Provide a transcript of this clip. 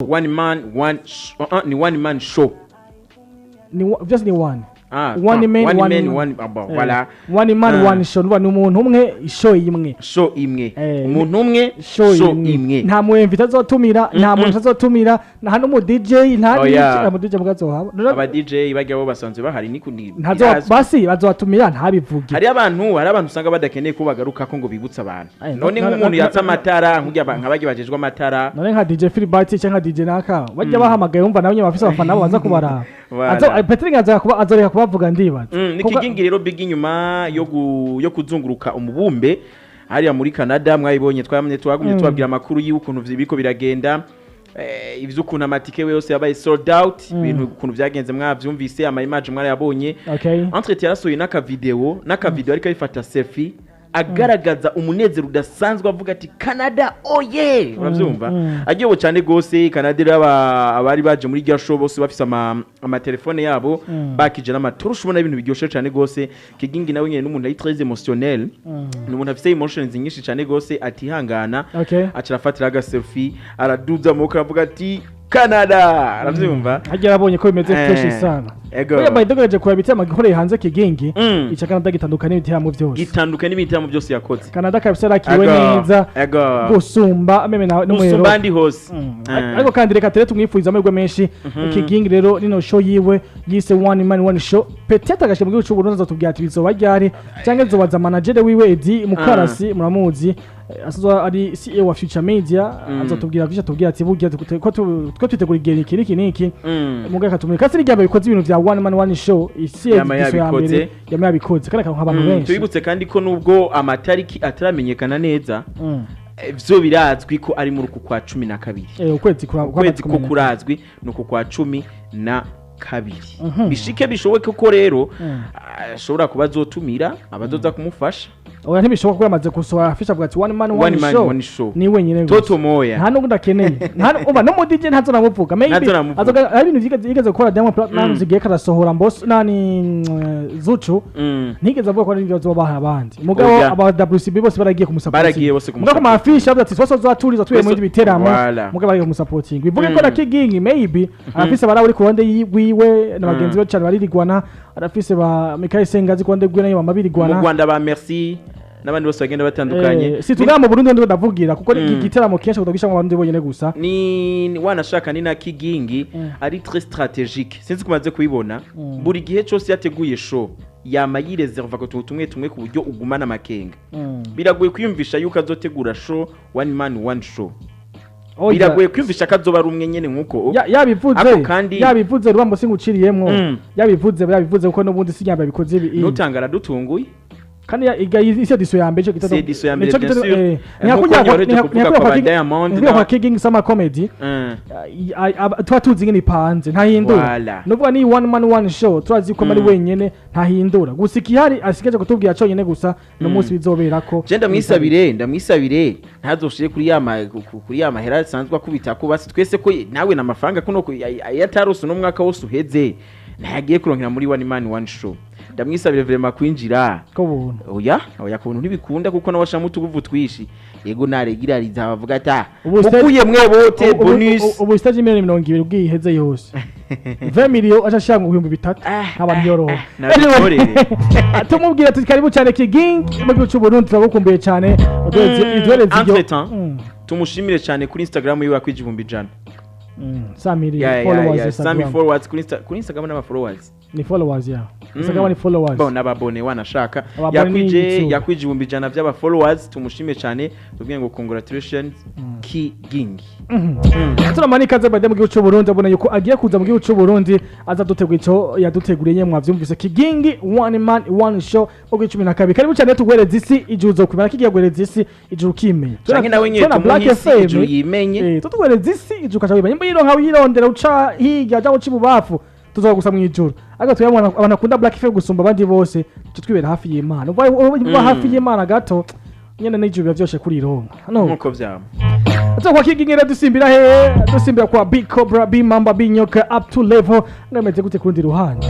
One man one ni one man show. Ni byose ni one. Ah, one ah, man, one one man man. One, ah, bon, voilà. One man Ah. one show, ni umuntu umwe, show imwe. Show imwe. Eh, umuntu umwe, show show imwe. Imwe. Nta mu invité azotumira, nta muntu azotumira, nta n'umu DJ, nta Oya. n'iki, mu DJ bwazohaba. Aba DJ bajya bo basanzwe bahari, ni Ntazo birazwi. basi bazobatumira ntabivuge. Hari abantu usanga badakeneye ko bagaruka ko ngo bibutse abantu. Ay, none nk'umuntu yatsa amatara nk'urya nka barya bajejwe amatara. None nka DJ Philbert cyangwa nka DJ Naka bajya bahamagaye, wumva nabo nyine bafise abafana bo baza kubaraba. Voilà. Azo Petri aza kuba azoreka kubavuga, ndibaza. Ni Kigingi rero big inyuma yo kuzunguruka umubumbe hariya muri Canada. Mwayibonye, twamye twagumye tubabwira amakuru y'ukuntu biriko biragenda, ivy'ukuntu amatike yose yabaye sold out, ibintu ukuntu vyagenze mwavyumvise, ama image mwarayabonye. Entre yarasohoye n'akavideo ariko ayifata selfie, agaragaza umunezero udasanzwe, avuga ati "Canada oye!" Uravyumva? Mm. Agiye cyane gose Canada rero, abari baje muri iryo show bose bafise amatelefone yabo, bakije n'amatoroshe, ubona ibintu biryoshe cyane gose. Kigingi nawe nyene n'umuntu ari très émotionnel, ni umuntu afise emotions nyinshi cyane gose, atihangana. Aca arafatira aga selfie, araduza amaboko, aravuga ati "Canada!" Aravyumva? Hajya yarabonye ko bimeze fresh sana. Ego. Oya, by the way, kuraba ibiteramo gikoreye hanze Kigingi, ica Canada gitandukanye n'ibiteramo byose. Gitandukanye n'ibitaramo byose yakoze. Canada kabisa yarakiwe Ego. neza Ego. gusumba même na no mu gusumba Europe. ahandi hose. Ariko kandi reka tere tumwifuriza amahirwe menshi Kigingi. Rero nino show yiwe yise One Man One Show, peut-être agashika mu gihugu cy'u Burundi azotubwira ati bizoba ryari, cyangwa azobaza manager wiwe Edi Mukarasi, muramuzi, asanzwe ari CEO wa Future Media. Azotubwira vyinshi, atubwira ati burya ko twitegura igihe iki n'iki n'iki. Muga katumurika kasi n'irya mbere bikoze ibintu vya One Man One Show isi Yama edition ya yabikoze. mbere yama yabikoze kandi akaronka abantu benshi. Tubibutse kandi ko nubwo amatariki ataramenyekana neza, vyo birazwi ko ari muri uku kwa 12. Ukwezi ukwezi ko kumenyekana. Kurazwi ni uku kwa 12. Bishike bishoboke ko rero ashobora kuba azotumira abazoza kumufasha. Oya, ntibishoboka kuko yamaze gusohora afisha avuga ati "One man one One man show." one show. Ni wenyine gusa. Toto moya. Nta n'ubundi akeneye, nta umva no mu DJ ntazonamuvuga maybe. Ntazonamuvuga. Azoga ari ibintu yigeze gukora Diamond Platnumz igihe karasohora Mbosso nani, Zuchu, ntigeze avuga ko ari ibyo bazobaha abandi mugabo. Oya. Aba WCB bose baragiye kumusapotinga. Baragiye bose Mugabo ku mafisha avuga ati twese tuzaturiza tuye muri biteramo. Voilà. Mugabo baragiye kumusapotinga, bivuge ko na Kigingi maybe arafise abari uri ku ruhande rwiwe na bagenzi be cyane baririgwana, arafise ba Michael Sengazi ku ruhande rwiwe nayo bama mu birigwana. Rwanda ba Merci n'abandi bose bagenda batandukanye. Si tugaha mu Burundi ndo ndavugira kuko ni igiteramo kenshi kudagisha mu Barundi bonyene gusa. Ni wanashaka ni na Kigingi ari très stratégique, sinzi kumaze kubibona. Buri gihe cyose yateguye show yama yireserva ku tuntu tumwe tumwe ku buryo ugumana amakenga. Biragoye kwiyumvisha yuko azotegura show one man one show. Oya. Biragoye kwiyumvisha ko azoba ari umwe nyene nkuko Yabivuze. Ako kandi- Yabivuze, rubambo singuciriyemwo. Yabivuze kuko n'ubundi si nyamba bikoze ibi. Nutanga aradutunguye. Kandi isi edition ya mbere ico gitado Si edition ya mbere, nico bien gitado sûr. Nka Nkuko nyoroheje kuvuga kwa ba Diamond kwa Kigingi Summer Comedy. Tuba tuzi ingene ipanze, ntahindura. Voilà. Nuvuga ni one man one show, turazi ko ari wenyene, ntahindura. Gusa ikihari asigaje kutubwira conyene gusa no munsi bizoberako. Je ndamwisabire ntazoshire kuri ya mahera asanzwe akubita ko basi twese ko nawe n'amafaranga kuno ayatarose no mwaka wose uheze ntayagiye kuronkera muri one man one show. Ndamwisabire vraiment kwinjira ko buntu. Oya oya, kuntu ntibikunda kuko nawe ashiramo utuguvu twishi. Yego, naregirariza bavuga ati "Ah, Ubu mukuye mwe bote bonus." Ubu stage 20 miliyoni ubwiheze yose, 20 millions aca ashira mu 3000 nk'abantu yoroha. Nabikorere. Tumubwira tuti karibu cyane Kigingi mu gihugu cy'u Burundi, turagukumbuye cyane. Uduhereze iryo Entre-temps, tumushimire cyane kuri Instagram yiwe akwije 100,000. Samiri Ya, ya, followers ya, Instagram. Sami followers kuri Instagram n'aba followers. Ni followers ya Instagram, ni followers. Bon, n'ababone wanashaka. Ababone Yakwije ni YouTube. yakwije 100,000 by'aba followers. Tumushime cyane, tubwiye ngo congratulations Kigingi. Turamani ikaze bade mu gihugu cy'u Burundi, abona yuko agiye kuza mu gihugu cy'u Burundi aza dutegura ico yaduteguriye nyemwe mwavyumvise, Kigingi One Man One Show mu 12. Karibu cyane, tuguhereza isi ijuru uzokwimara kigiye guhereza isi ijuru ukimenya. Canke nawe nyene Tuna Black tumuhe isi FM, ijuru yimenye. Tutuguhereza isi ijuru ukaca wimenya nimba yironka wirondera uca hirya cyangwa uca ibubafu, tuzogusa mu ijuru. Ariko twebwe abantu bakunda Black FM gusumba abandi bose, tuca twibera hafi y'Imana. Uva hafi y'Imana gato nyene n'ijuru biba vyoshe kurironka no nkuko vyama. Ata kwa Kigingi dusimbira he? Dusimbira kwa Big Cobra, B Mamba, B Nyoka, up to level. Ngameze gute kurundi ruhande?